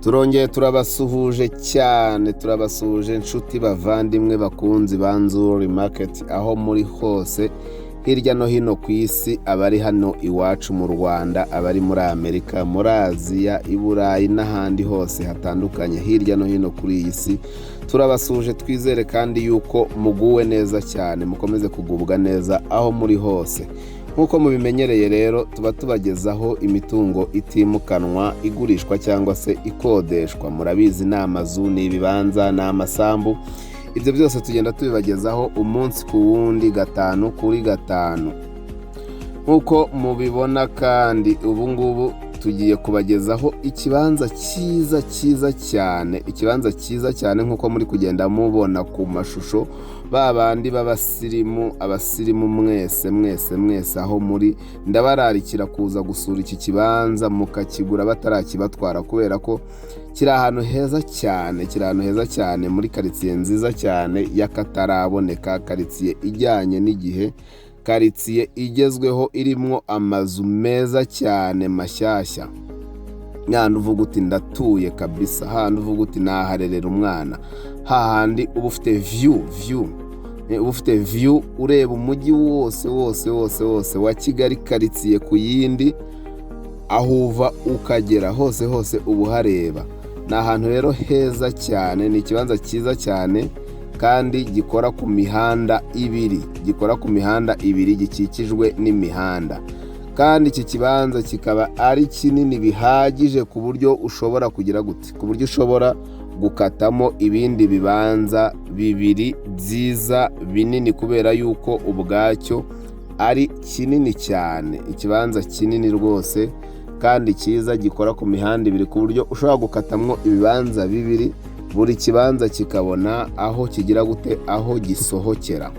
Turongeye turabasuhuje cyane, turabasuhuje inshuti, bavandimwe, bakunzi ba Nzuri Market, aho muri hose hirya no hino ku isi, abari hano iwacu mu Rwanda, abari muri Amerika, muri Aziya, i Burayi n'ahandi hose hatandukanye hirya no hino kuri iyi si, turabasuhuje. Twizere kandi yuko muguwe neza cyane, mukomeze kugubwa neza aho muri hose. Nk'uko mubimenyereye rero, tuba tubagezaho imitungo itimukanwa igurishwa cyangwa se ikodeshwa. Murabizi, ni amazu, ni ibibanza, ni amasambu, ibyo byose tugenda tubibagezaho umunsi ku wundi, gatanu kuri gatanu. Nk'uko mubibona kandi, ubu ngubu tugiye kubagezaho ikibanza cyiza cyiza cyane, ikibanza cyiza cyane nk'uko muri kugenda mubona ku mashusho. Ba bandi b'abasirimu, abasirimu mwese mwese mwese aho muri, ndabararikira kuza gusura iki kibanza mukakigura batarakibatwara, kubera ko kiri ahantu heza cyane, kiri ahantu heza cyane, muri karitsiye nziza cyane y'akataraboneka, karitsiye ijyanye n'igihe, karitsiye igezweho irimo amazu meza cyane mashyashya. Handi uvuga uti "Ndatuye kabisa", handi uvuga uti "Naharerera umwana", hahandi uba ufite view, uba ufite view ureba umujyi wose wose wose wose wa Kigali, karitsiye ku yindi, aho uva ukagera hose hose uba uhareba. Ni ahantu rero heza cyane, ni ikibanza cyiza cyane kandi gikora ku mihanda ibiri, gikora ku mihanda ibiri, gikikijwe n'imihanda. Kandi iki kibanza kikaba ari kinini bihagije ku buryo ushobora kugira gute, ku buryo ushobora gukatamo ibindi bibanza bibiri byiza binini, kubera yuko ubwacyo ari kinini cyane. Ikibanza kinini rwose kandi cyiza, gikora ku mihanda ibiri, ku buryo ushobora gukatamwo ibibanza bibiri, buri kibanza kikabona aho kigira gute, aho gisohokera.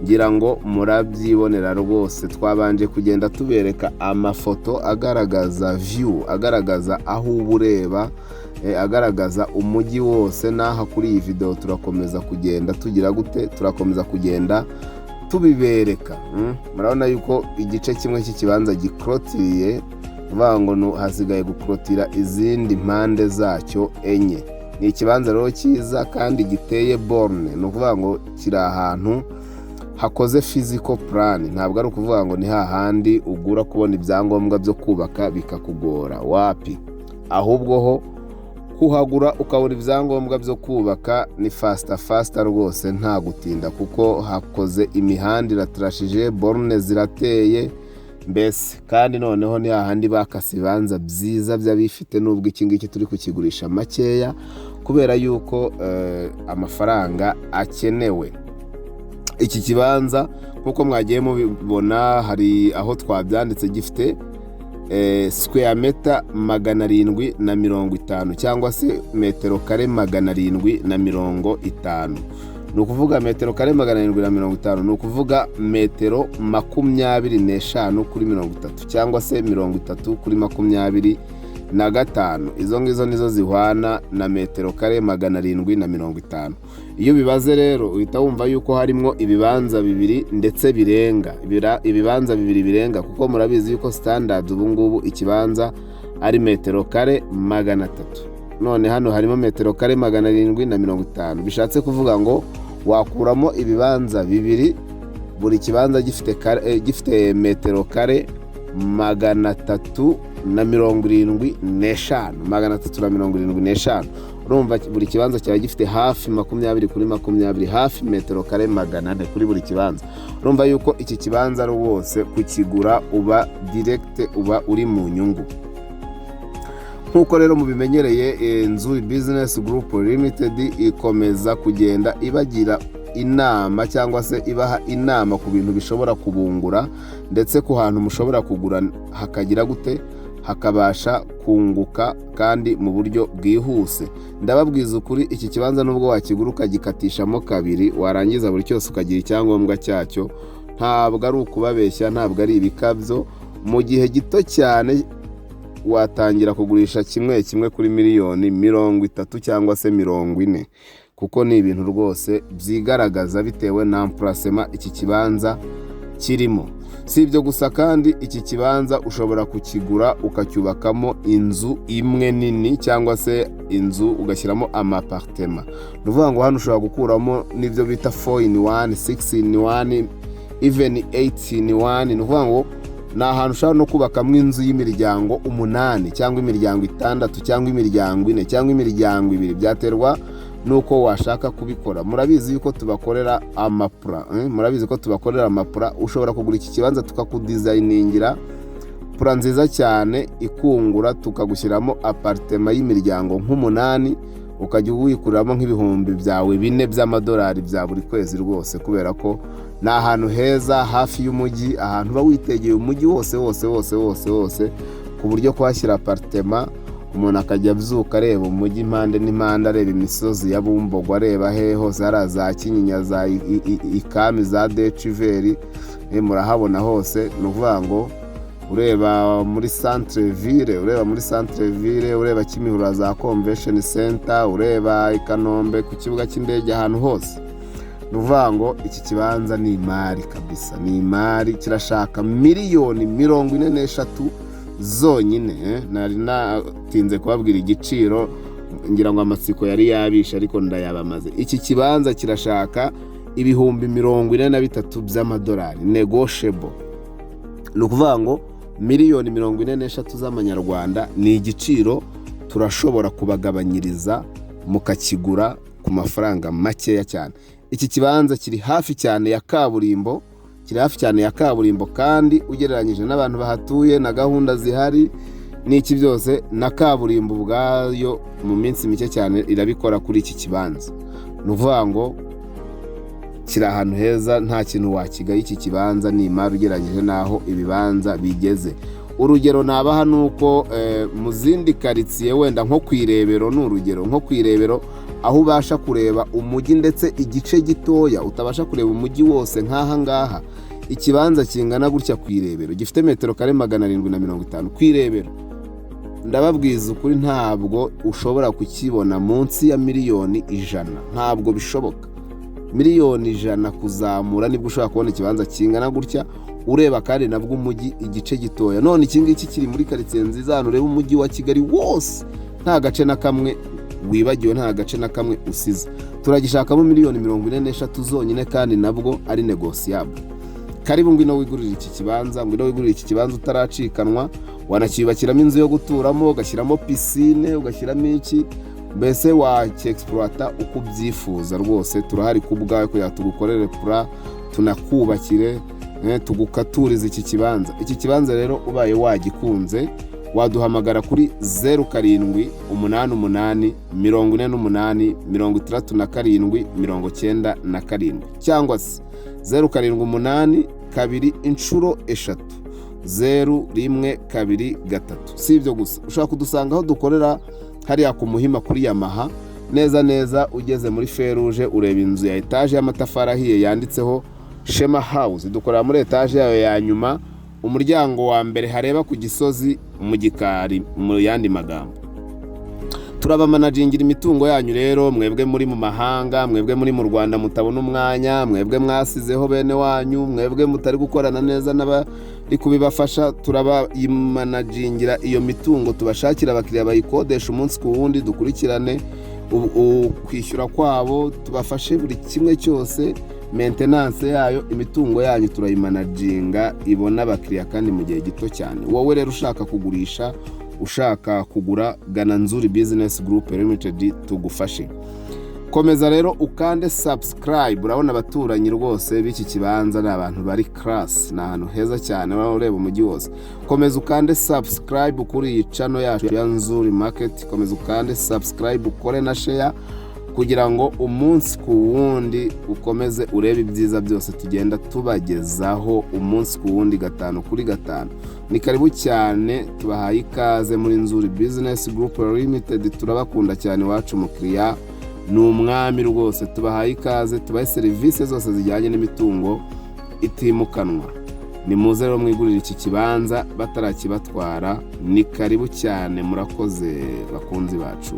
Ngira ngo murabyibonera rwose, twabanje kugenda tubereka amafoto agaragaza view, agaragaza aho uba ureba, agaragaza umujyi wose. N'aha kuri iyi videwo turakomeza kugenda tugira gute, turakomeza kugenda tubibereka. Murabona yuko igice kimwe cy'ikibanza gikorotiriye, uvuga ngo hasigaye gukorotira izindi mpande zacyo enye. Ni ikibanza rero cyiza kandi giteye borne, ni ukuvuga ngo kiri ahantu hakoze physical plan. Ntabwo ari ukuvuga ngo ni hahandi ugura kubona ibyangombwa byo kubaka bikakugora, wapi, ahubwo ho kuhagura ukabona ibyangombwa byo kubaka ni faster faster rwose, nta gutinda, kuko hakoze imihanda, iratarashije, borne zirateye mbese. Kandi noneho ni hahandi bakase ibibanza byiza by'abifite, nubwo iki ngiki turi kukigurisha makeya kubera yuko amafaranga akenewe. Iki kibanza nk'uko mwagiye mubibona, hari aho twabyanditse, gifite square meter 750 cyangwa se metero kare 750. Ni ukuvuga metero kare 750, ni ukuvuga metero 25 kuri 30 cyangwa se 30 kuri 25. Izo ngizo nizo zihwana na metero kare 750. Iyo ubibaze rero, uhita wumva yuko harimo ibibanza bibiri ndetse birenga, ibibanza bibiri birenga, kuko murabizi yuko standard ubu ngubu ikibanza ari metero kare 300. None hano harimo metero kare 750, bishatse kuvuga ngo wakuramo ibibanza bibiri, buri kibanza gifite metero kare 375, 375. Urumva buri kibanza cyaba gifite hafi 20 kuri 20, hafi metero kare 400 kuri buri kibanza. Urumva yuko iki kibanza rwose kukigura uba direct uba uri mu nyungu. Nk'uko rero mubimenyereye, Nzuri Business Group Limited ikomeza kugenda ibagira inama cyangwa se ibaha inama ku bintu bishobora kubungura, ndetse ku hantu mushobora kugura hakagira gute, hakabasha kunguka kandi mu buryo bwihuse. Ndababwiza ukuri, iki kibanza nubwo wakigura ukagikatishamo kabiri, warangiza buri cyose ukagira icyangombwa cyacyo, ntabwo ari ukubabeshya, ntabwo ari ibikabyo, mu gihe gito cyane watangira kugurisha kimwe kimwe kuri miliyoni 30 cyangwa se 40, kuko ni ibintu rwose byigaragaza bitewe na emplacement iki kibanza kirimo. Si ibyo gusa kandi, iki kibanza ushobora kukigura ukacyubakamo inzu imwe nini, cyangwa se inzu ugashyiramo ama apartment. Ni ukuvuga ngo hano ushobora gukuramo n'ibyo bita 4 in 1, 6 in 1, even 8 in 1. Ni ukuvuga ngo ni ahantu ushobora no kubakamo inzu y'imiryango umunani, cyangwa imiryango itandatu, cyangwa imiryango ine, cyangwa imiryango ibiri, byaterwa n'uko washaka kubikora. Murabizi yuko tubakorera ama plan, murabizi ko tubakorera ama plan. Ushobora kugura iki kibanza tukakudesigningira plan nziza cyane ikungura, tukagushyiramo apartment y'imiryango nk'umunani, ukajya wikuriramo nk'ibihumbi byawe 4 by'amadolari bya buri kwezi rwose, kubera ko ni ahantu heza hafi y'umujyi, ahantu uba witegeye umujyi wose wose wose wose wose, ku buryo kuhashyira apartment umuntu akajya abyuka areba umujyi impande n'impande, areba imisozi ya Bumbogo, areba hehe hose, hariya za Kinyinya, za Ikami, za Deciveri, murahabona hose. Ni ukuvuga ngo ureba muri centre ville, ureba muri centre ville, ureba Kimihurura za Convention Center, ureba i Kanombe ku kibuga cy'indege, ahantu hose. Ni ukuvuga ngo iki kibanza ni imari kabisa, ni imari. Kirashaka miliyoni 43 zonyine. Nari natinze kubabwira igiciro, ngira ngo amatsiko yari yabishe, ariko ndayabamaze. Iki kibanza kirashaka 43,000 by'amadolari, negotiable. Ni ukuvuga ngo miliyoni 43 z'amanyarwanda ni igiciro, turashobora kubagabanyiriza mukakigura ku mafaranga makeya cyane. Iki kibanza kiri hafi cyane ya kaburimbo, kiri hafi cyane ya kaburimbo, kandi ugereranyije n'abantu bahatuye na gahunda zihari n'iki byose, na kaburimbo ubwayo mu minsi mike cyane irabikora kuri iki kibanza. Ni ukuvuga ngo kiri ahantu heza, nta kintu wakigaye. Iki kibanza ni imari ugereranyije n'aho ibibanza bigeze. Urugero nabaha ni uko mu zindi karitsiye, wenda nko ku Irebero, ni urugero, nko ku Irebero aho ubasha kureba umujyi ndetse igice gitoya, utabasha kureba umujyi wose nk'aha ngaha. Ikibanza kingana gutya ku Irebero gifite metero kare 750 ku Irebero, ndababwiza ukuri, ntabwo ushobora kukibona munsi ya miliyoni 100, ntabwo bishoboka. Miliyoni 100 kuzamura nibwo ushobora kubona ikibanza kingana gutya, ureba kandi nabwo umujyi igice gitoya. None iki ngiki kiri muri karitsiye nziza, ahantu ureba umujyi wa Kigali wose, nta gace na kamwe wibagiwe, nta gace na kamwe usize. Turagishakamo miliyoni 43 zonyine, kandi nabwo ari négociable. Karibu, ngwino wigurire iki kibanza, ngwino wigurire iki kibanza utaracikanwa. Wanacyubakiramo inzu yo guturamo, ugashyiramo piscine, ugashyiramo iki, mbese wacyexploita uko ubyifuza rwose. Turahari ku bwawe kugira ngo tugukorere plan, tunakubakire, tugukaturize iki kibanza. Iki kibanza rero ubaye wagikunze waduhamagara kuri 0788 48 67 97, cyangwa se 0782200123. Si ibyo gusa, ushobora kudusanga aho dukorera hariya ku Muhima kuri Yamaha, neza neza ugeze muri feruje ureba inzu ya etaje y'amatafari ahiye yanditseho Shema House. Dukorera muri etaje yayo ya nyuma, umuryango wa mbere hareba ku Gisozi, mu gikari. Mu yandi magambo, turabamanagingira imitungo yanyu. Rero mwebwe muri mu mahanga, mwebwe muri mu Rwanda mutabona umwanya, mwebwe mwasizeho bene wanyu, mwebwe mutari gukorana neza n'abari kubibafasha, turabayimanagingira iyo mitungo, tubashakira abakiriya bayikodesha umunsi ku wundi, dukurikirane kwishyura kwabo, tubafashe buri kimwe cyose, maintenance yayo. Imitungo yanyu turayimanaginga ibona abakiriya kandi mu gihe gito cyane. Wowe rero ushaka kugurisha, ushaka kugura, gana Nzuri Business Group Limited tugufashe. Komeza rero ukande subscribe. Urabona abaturanyi rwose b'iki kibanza ni abantu bari class, ni ahantu heza cyane, uraba ureba umujyi wose. Komeza ukande subscribe kuri iyi channel yacu ya Nzuri Market, komeza ukande subscribe, ukore na share, kugira ngo umunsi ku wundi ukomeze urebe ibyiza byose tugenda tubagezaho umunsi ku wundi, gatanu kuri gatanu. Ni karibu cyane, tubahaye ikaze muri Nzuri Business Group Limited. Turabakunda cyane, iwacu umukiriya ni umwami rwose. Tubahaye ikaze, tubahe serivisi zose zijyanye n'imitungo itimukanwa. Ni muze rero mwigurire iki kibanza batarakibatwara. Ni karibu cyane, murakoze bakunzi bacu.